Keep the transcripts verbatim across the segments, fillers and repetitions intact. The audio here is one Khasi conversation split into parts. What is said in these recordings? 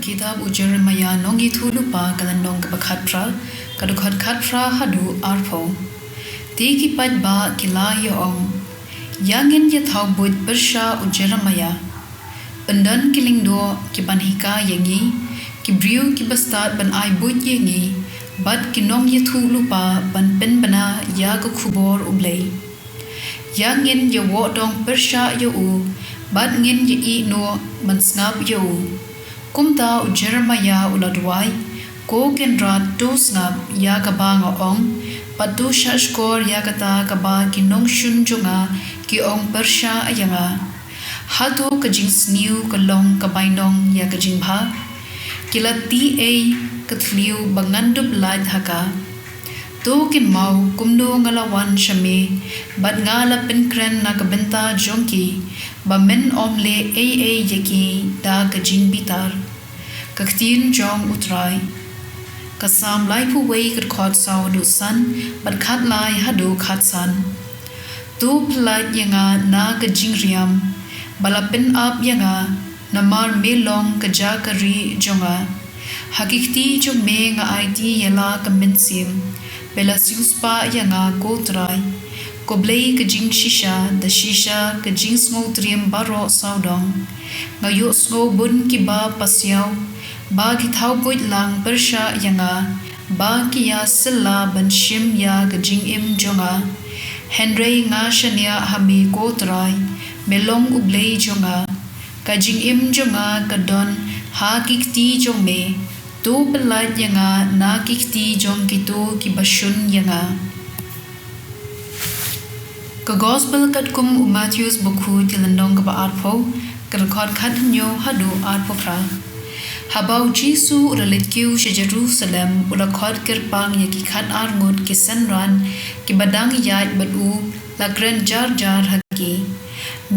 Kitab u Jeremiah nongïathuhlypa, ka lynnong kaba khatphra, ka dkhot khatphra haduh arphew. Te ki paidbah ki la ïa ong, ïa ngin ïa thaw buit pyrshah u Jeremiah. Ynda ki lyngdoh ki ban hikai ïa ngi, ki briew kiba stad ban ai buit ïa ngi, bad ki nongïathuhlypa ban pynbna ïa ka khubor U Blei. Ïa ngin ïa woh dong pyrshah ïa u, bad ngin ïa ïeh noh ban sngap ïa u. Kumta u Jeremiah u la duwai, Ko Kynrad, to sngap ïa kaba nga ong, bad to shahshkor ïa kata kaba ki nongshun jong nga ki ong pyrshah ïa nga. Hato ka jingsniew ka long ka bainong ïa ka jingbha? Ki la tih ei ka thliew ba ngan dup lait ha ka. To kynmaw kumno nga la wan sha me, bad nga la pynkren na ka bynta jong ki, ba men ym leh ei ei ïa ki da ka jingbitar. Ka ktien jong U Trai. Ka Salm laiphew wei, ka dkhot saw haduh san, bad khatlai haduh khatsan. To pyllait ïa nga na ka jingriam ba la pynap ïa nga, namar me long ka jaka rieh jong nga. Ha ki kti jong me nga aiti ïa la ka mynsiem, ba la siewspah ïa nga, ko Trai. Ko Blei ka jingshisha, da shisha ka jingsngewtriem baroh sawdong. Nga ïohsngew bun kiba pasiaw, ba ki thaw buit lang pyrshah ïa nga, ba ki ïa sylla ban shim ïa ka jingim jong nga. Hynrei nga shaniah ha me, ko Trai, me long U Blei jong nga. Ka jingim jong nga ka don ha ki kti jong me. To pyllait ïa nga na ki kti jong kito kiba shun ïa nga. Ka Gospel katkum u Mathaios, bakhuid, ka lynnong kaba arphew, ka dkhot khathynñiew haduh arphew phra. Haba u Jisu u la leit kiew sha Jerusalem, u la khot kyrpang ïa ki khatar ngut ki synran kiba dang ïaid bad u, la kren jar jar ha ki,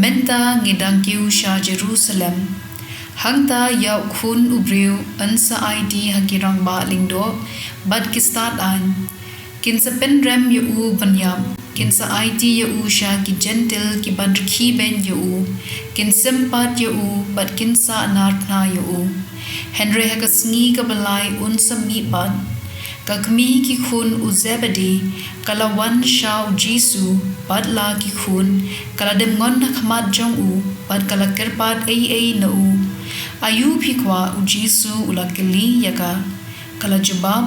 Mynta ngi dang kiew sha Jerusalem. Hangta ïa u Khun u Briew yn sa aiti ha ki rangbah lyngdoh bad ki stad aiñ. Kin sa pynrem ïa u ban ïap, kin sa aiti ïa u sha ki Jentil ki ban rkhie beiñ ïa u, kin sympat ïa u bad kin sa narphna ïa u. Hynrei ha ka sngi kaba lai un sa mihpat. Ka kmie ki khun u Zebedi ka la wan sha u Jisu bad la ki khun, ka la dem ngon ha khmat jong u bad ka la kyrpad ei ei na u. Aïu phi kwah? U Jisu u la kylli ïa ka. Ka la jubab,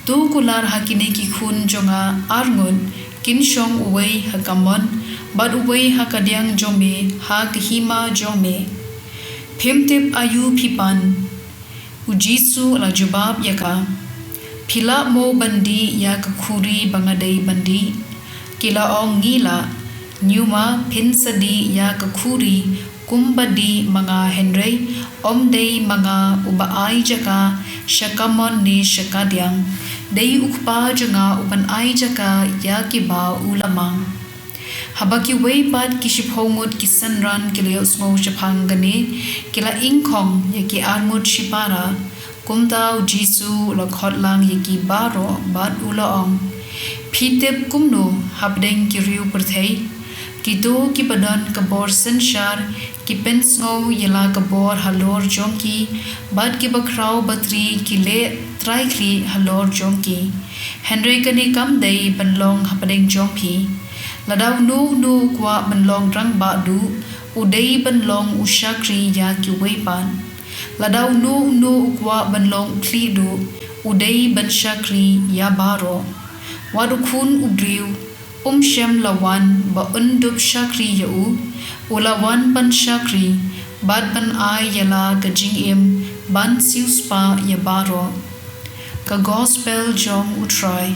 To kular ha kine ki khun jong nga arngut kin shong, uwei ha kamon bad uwei ha kadiang jong me ha ka hima jong me. Phim tip aïu phi pan? U Jisu u la jubab ïa ka, Phi lah mo ban dih ïa ka khuri ba nga dei ban dih? Ki la ong, Ngi lah. Ñiuma phin sa dih ïa ka khuri kumba dih ma nga, hynrei ym dei ma nga uba ai jaka sha kamon ne sha kadiang. Dei u Kpa jong nga uban ai jaka ïa kiba u la mang. Haba kiwei pat ki shiphew ngut ki synran ki la ïohsngew shaphang kane, ki la ingkhong ïa ki arngut shipara. Kumta u Jisu u la khot lang ïa ki baroh bad u la ong, Phi tip kumno hapdeng ki riew pyrthei? Kito kiba don ka bor synshar ki pynsngew ïa la ka bor halor jong ki, bad kiba khraw batri ki leh trai khlieh halor jong ki. Hynrei kane kam dei ban long hapdeng jong phi. Lada uno uno u kwah ban long rangbah duh, u dei ban long u shakri ïa kiwei pat. Lada uno uno u kwah ban long u khlieh duh, u dei ban shakri ïa baroh. Wat u Khun u Briew um shym la wan ba un dup shakri ïa u, u la wan ban shakri bad ban ai ïa la ka jingim ban siewspah ïa baroh. Ka Gospel jong U Trai.